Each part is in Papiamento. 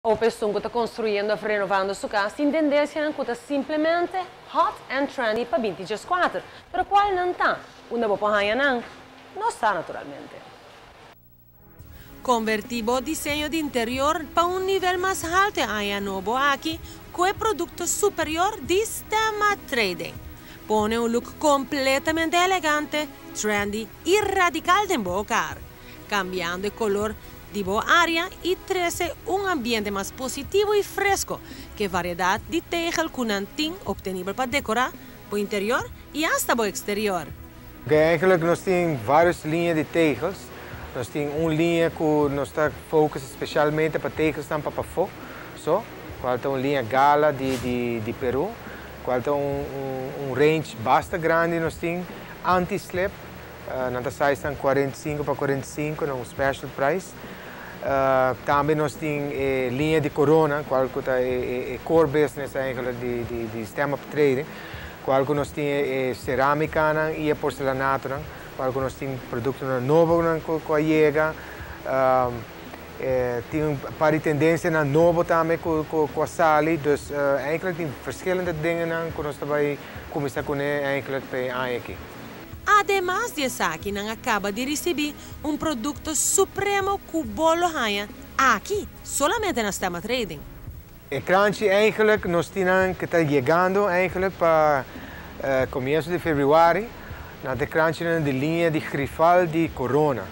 O esun cu ta construyendo of renovando su cas tin tendencia cu ta simplemente hot and trendy pa 2014. Pero cual nan ta? Unda bo por haya nan? No sa, naturalmente. Converti bo diseño di interior pa un nivel mas halto aña nobo aki cu e producto superior di Stema Trading. Pone un look completamente elegante, trendy y radical den bo hogar, cambiando e color di bo area y trece un ambiente mas positivo y fresco cu variedad di tegel cu nan tin obtenibel pa decora bo interior y hasta bo exterior. Eigenlijk nos tin varios liña di tegels. Nos tin un liña cu nos ta focus specialmente pa tegels pa pafo. So, cual ta un liña Gala di Peru, cual ta un range basta grandi. Nos tin anti-slip, nan size 45 pa 45, un special price. Tambe nos tin liña di Corona, cual ta e core business eigenlijk di Sistema Trading, cual nos tin ceramica y porcelanato, cual nos tin producto nobo cu a yega. Tin un par di tendencia nobo tambe cu a sali, dus eigenlijk tin verschillende dingen cu nos tambe cuminsa cu eigenlijk pa aki. Ademas di esaki, nan a caba di ricibi un producto supremo cu bo lo haya aki, solamente na Stema Trading. E kranchi eigenlijk nos tin cu ta yegando eigenlijk pa comienso di februari, na e kranchi di liña di grifal di Corona.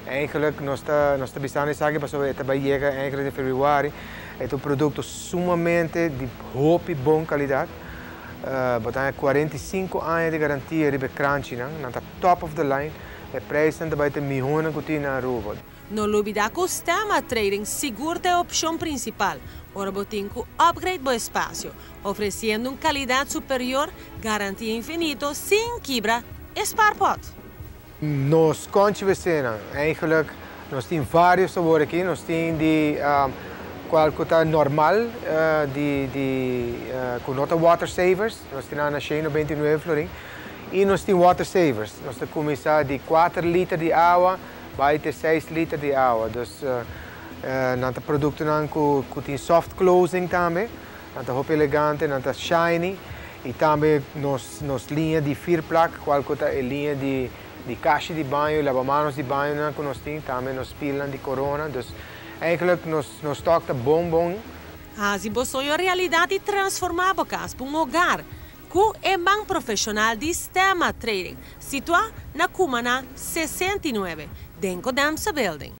Eigenlijk nos ta pensando esaki pa tambe yega eigenlijk di februari. E ta un producto sumamente di hopi bon calidad. Bo tin 45 aña di garantia di kranchi, nan ta top of the line. E prijs tambe ta miho cu tin na Aruba. No lubida cu Stema Trading sigur ta e opcion principal. Ora bo tin cu upgrade bo espacio, ofreciendo un calidad superior, garantia infinito, sin kibra, spaarpot. Nos conchi vecina, eigenlijk, nos tin varios sabor aki. Nos tin di cual ta normal, di cu no ta water savers, nos tin na 199 florin. Y nos tin water savers, nos ta cuminsa di 4 liter di awa, bay te 6 liter di awa. Dus nan ta producto nan cu tin soft closing tambe, nan ta hopi elegante, nan ta shiny. Y tambe nos liña di vierplak, cual ta e liña di caixa di baño, lavamanos di baño cu nos tin, tambe nos spilnan di Corona. Dus eigenlijk nos stock ta bon bon. Haci bo soño realidad y transforma bo cas pa un hogar cu e man profesional di Stema Trading, situa na Cumana 69, den Godamsa Building.